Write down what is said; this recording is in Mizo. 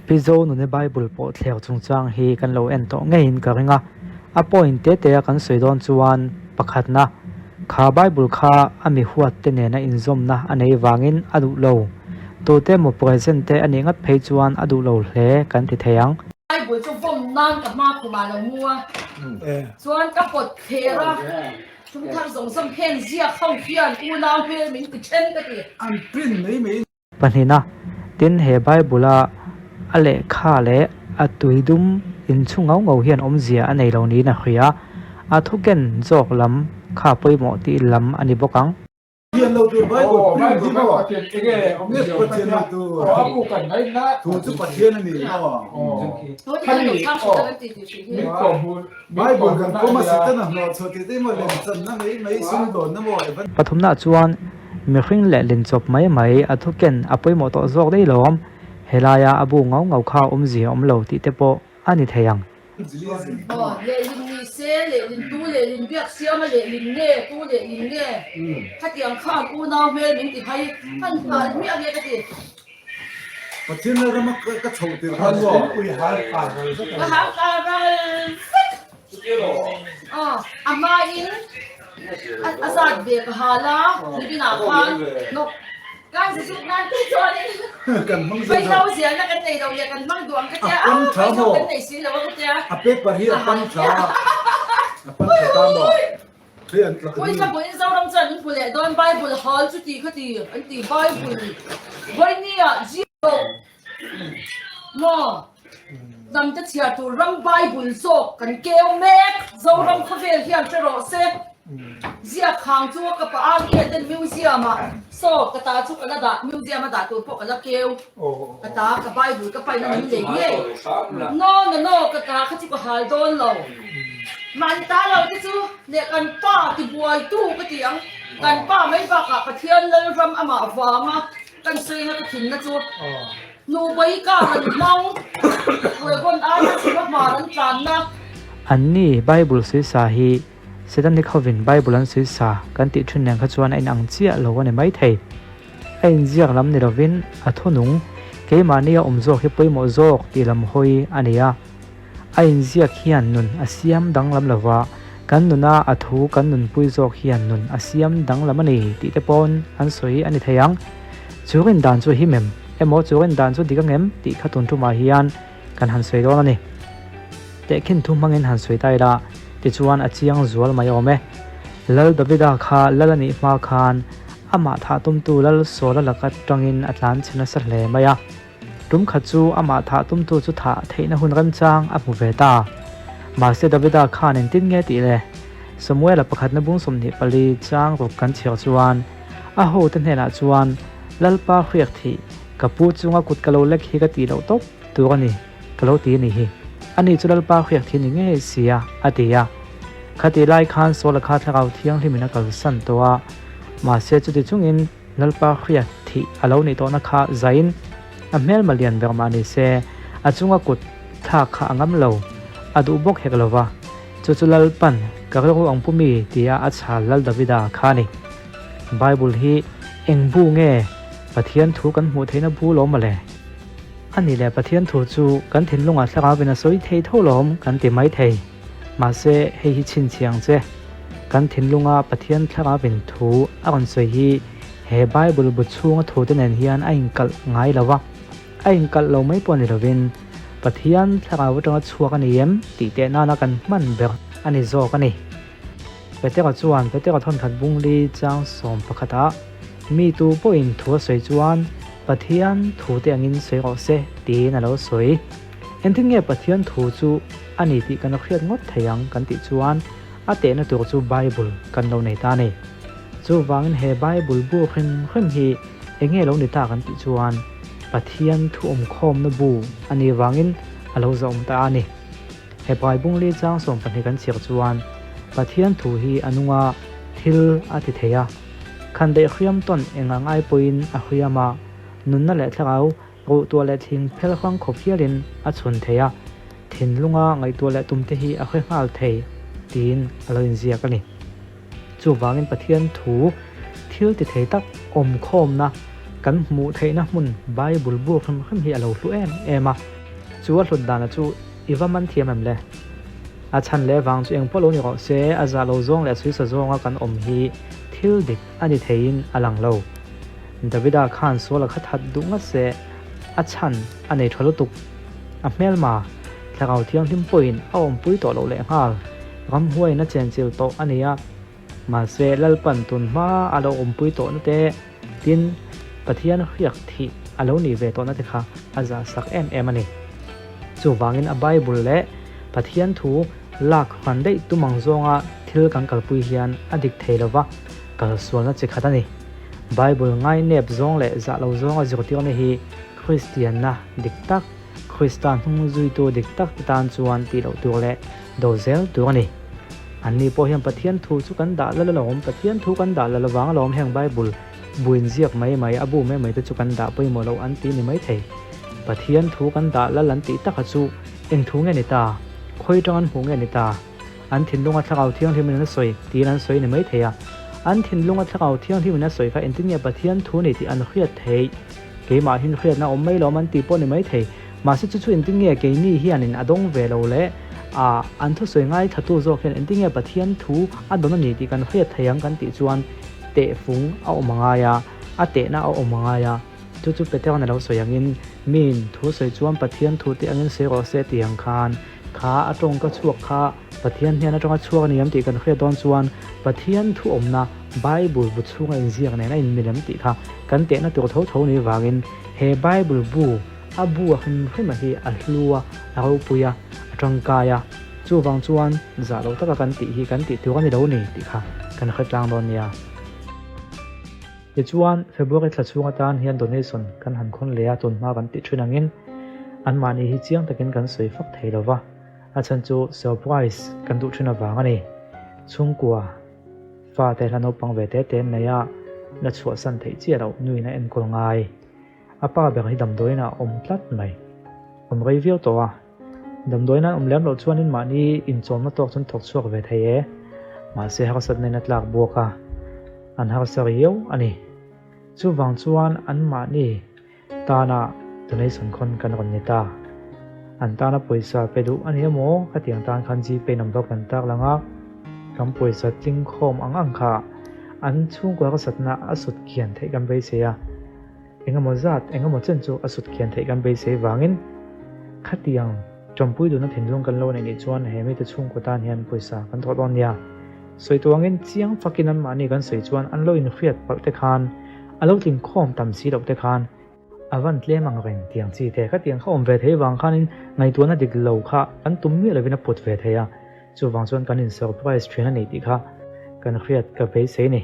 Pi Zonune Bible pawh thler chungchang hi kan lo en tawh ngeiin ka ring a. A point te te a kan sawi dawn chuan pakhatna, kha Bible kha a mi huat te nena inzawmna a nei vangin a duh lo. Tute emaw present te a nih ngat phei chuan a duh lo hle kan ti thei ang. Bible chu vawm nan ka hma khumah lo mu a, chuan ka pawt thler a, thum thar zawng zawng heng ziak ho hian unau hmel min ti then ka ti. An print mai mai. Pahnihna, tin he Bible-a a lehkha leh a tuidum inchhu ngau ngau hian awmzia a nei lo niin a hria a, a thuken zawk lam kha pawimawh tih lam a ni bawk ang. Pathian lo tur Bible print hi maw? Nge Pathian lo tur? Thu chu Pathian a ni maw? Bible kan pawm a Setana hnawhchhuah tih te maw lemchanna mai mai sumdawnna maw Evan. Pathumna chuan Mihring leh linchawp mai mai a thuken a pawimawh tawh zawk daih lo awm, helaia a bu ngau ngau kha awmzia awm lo tih te pawh a ni thei ang. Aw, lehlin ni se, lehlin tu lehlin biak siama lehlin nge, tu lehlin nge, khatiang khan unau hmel min ti hai, han nghal hmiah nge ka ti. Pathian Lalrama ka chhoh tir khan maw? Ka hal kal ral vek. Aw, a hmain a zat ve ka hal a, nikinah khan nawk kan zuzuk nan te chuanin vaihlo zialna kan nei lo leh kan hmang duh ang ka tia, a vaihlo kan nei si lo a ka tia. A paper hi a pan tha a, a pan tha ta maw? Pawisa pawhin Zoram chuan an hmu leh dawn Bible hal chu ti kha ti an ti Bible Vawini ah Zio maw hnam te chhiar tur ram Bible zawk kan keu mek Zoram khawvel hian hre rawh se Ziak hang chu ka pa a nge ten museum ah saw ka ta chu ka la dah museum a dah tur pawh ka la keu ka ta ka Bible ka paina min lei ngei no no no ka ta kha chu ka hal dawn lo. Mahni ta lo te chu leh kan pa ti buaitu ka ti ang. Kan pa mai bakah Pathian Lalram amah vanga kan sawiina ka thinna chu Nubawi kar an hmang, Puegon aia chhima hmar an tlanna. Anni Bible suisa hi Setanic hovin Bible an suisa kan tih thin nen kha chuan a inang chiah lo a ni maithei. A inziak lam ni lovin a thunung keimahni a awm zawk hi pawimawh zawk tih lam hawi a ni a. A inziak hian nun a siam danglam lo va, kan nuna a thu kan nunpui zawk hian nun a siam danglam a ni tih te pawn an sawi a ni thei ang. Chu rindan chu him em? Emaw chu rindan chu dik ang em? tih kha tun tumah hian kan han sawi dawn a ni. Tehkhin thu hmangin han sawi ta ila, tichuan a chiang zual mai awm e. Lal Davida kha lal a nih hma khan amah thah tumtu Lal Sawla laka tangin a tlanchhe nasa hle mai a. Tum khat chu amah thah tumtu chu thah theihna hun remchang a hmu ve ta. Mahse Davida khan engtin nge tih le? Samuela pakhatna bung 24 chang ruk kan chhiar chuan a hote hnenah chuan, Lalpa hriak thih, ka pu chunga kut ka lo lek hi ka tih loh tawp tur a ni, ka lo ti a nih hi. Ani chu Lalpa hriak thih ni ngei sia, a ti a. Khatih lai khan Saula kha thlarau thianghlimin a kalsan tawh a, mahse chuti chungin, Lalpa hriat thih a lo nih tawhna kha zain a hmelma lian ber mah ni se, a chunga kut thlak kha a ngam lo, a duh bawk hek lo va. Chu chu Lalpan ka rilru ang pu mi tia a chhal Lal Davida kha a ni. Bible hi eng bu nge Pathian thu kan hmuh theihna bu lawm mawle? A nih leh Pathian thu chu kan thinlungah thlarauin a sawi thei tho lawm kan ti mai thei. Mahse, hei hi chhinchhiah ang che. Kan thinlunga Pathian thlarauin thu a rawn sawi hi he Bible bu chhunga thute nen hian a inkalh ngai lo va. A inkalh lo mai pawh ni lovin, Pathian thlarau atanga chhuak a ni em tih teh nana kan hman ber a ni zawk a ni. Petera chuan Petera thawnkhat bungli chang sawm pakhatah, Mi tu pawhin thu a sawi chuan Pathian thute angin sawi rawh se tiin a lo sawi. Engtin nge Pathian thu chu a ni tih kan hriat ngawt thei ang kan tih chuan a tehna tur chu Bible kan lo nei ta a ni. Chuvangin he Bible bu hrim hrim hi eng nge lo ni ta kan tih chuan Pathian thu awmkhawmna bu a nih vangin a lo zawm ta a ni. He Baibungli chang 12 kan chhiar chuan Pathian thu hi a nung a, thil a ti thei a. Khandaih hriam tawn eng ang ai pawhin a hriam a, nunna leh thlarau Ruhtuah leh thing phel hrang khawp hialin a chhun thei a, thinlunga ngaihtuah leh tumte hi a hre nghal thei tiin a lo inziak a ni. Chuvangin Pathian thu thil ti thei tak awmkhawmna, Kan hmuh theihna hmun Bible bu hrim hrim hi a lo hlu em em a, chu a hlut dana chu i va man thiam em le? A chhan leh vang chu engpawh lo ni rawh se, a zah lo zawng leh a suisa zawnga kan awm hi thil dik a ni theiin a lang lo. Davida khan sual a kha that duh ngat se, a chhan a nei tha lutuk. A hmelma, Thlarau Thianghlim pawhin a awmpui tawh loh lehnghal, ramhuaiin a chenchilh tawh a ni a. Mahse, Lalpan tun hma a lo awmpui tawhna te, tin, Pathian hriak thih a lo nih ve tawhna te kha a zahsak em em a ni. Chuvangin a Bible leh Pathian thu lak hman daih tum ang zawnga thil kan kalpui hian a dik thei lova, kalsualna chi khat a ni. Bible ngainep zawng leh zah lo zawnga zirtirna hi Kristianna dik tak, Krista hnung zuitu dik tak te tan chuan tih loh tur leh do zel tur a ni. Anni pawh hian Pathian thu chu kan dah la alawm, Pathian thu kan dah la lovang alawm heng Bible buin ziak mai mai, a bu mai mai te chu kan dah pawimawh loh an ti ni mai thei. Pathian thu kan dah lal an tih taka chu eng thu nge ni ta? Khawi tang an hmuh nge ni ta? An thinlunga Thlarau Thianghlimin an sawi tiin an sawi ni mai thei a. An thinlunga Thlarau Thianghlimin a sawi kha engtin nge Pathian thu ni tih an hriat theih? Keimahin hriatna awm mai lawm an tih pawh ni mai thei. Mahse chu chu engtin nge keini hianin a dawng ve lo le? A, an thusawi ngaithlatu zawk hian engtin nge Pathian thu a dawn a ni tih kan hriat thei ang kan tih chuan tehfung a awm a ngai a, a tehna a awm a ngai a. Chu chu Petera'n a lo sawi angin, Miin thu sawi chuan Pathian thu tih angin sawi rawh se tih ang khan, kha a tawngka chhuak kha Pathian hnen atanga chhuak a ni em tih kan hriat dawn chuan Pathian thu awmna Bible bu chhunga inziak nen a inmil em tih kha kan tehna tur tho tho ni vangin he Bible bu a bu a hrim hrima hi a hlu a, a ropui a, a tangkai a, chuvang chuan zah lo taka kan tih hi kan tih tur a ni lo ni tih kha kan hre tlang dawn nia. Tichuan, February thla chhung atan hian donation kan han khawn leh a, tun hma kan tih thin angin anmahni hi chiang takin kan sawi fak thei lo va, a chhan chu surprise kan duh thin avang a ni. Chhungkua fate hla naupang ve te te an nei a, la chhuahsan theih chiah loh nuin a enkawl ngai. A pa ber hi damdawiin ah a awm tlat mai. Awm rei viau tawh a. Damdawiin an awm lem loh chuanin mahni inchawmna tawk chuan thawk chhuak ve thei e. Mahse harsatna in a tlak buak a, an harsa riau a ni. Chuvang chuan an mahni tana donation khawn kan rawn ni ta. An tana pawisa pe duh a ni emaw khatiang tan khan Gpay number kan tak lang a, kan pawisa tling khawm ang ang kha an chhungkua harsatna a sut kian theih kan beisei a. Engemaw zat, engemaw chen chu a sut khian theih kan beisei vangin khatiang tawmpui duhna thinlung kan lo neih nih chuan he mite chhungkaw tan hian pawisa kan thawh dawn nia. Sawi tu angin chiang fakin anmahni kan sawi chuan an lo inhriat palh te khan, a lo tling khawm tam si loh te khan, a van tlem ang reng tiang chi te khatiang kha awm ve thei vang khanin ngaihtuahna dik lo kha kan tum miah lovin a put ve thei a, chuvang chuan kan in surprise thin a ni tih kha kan hriat ka beisei ni.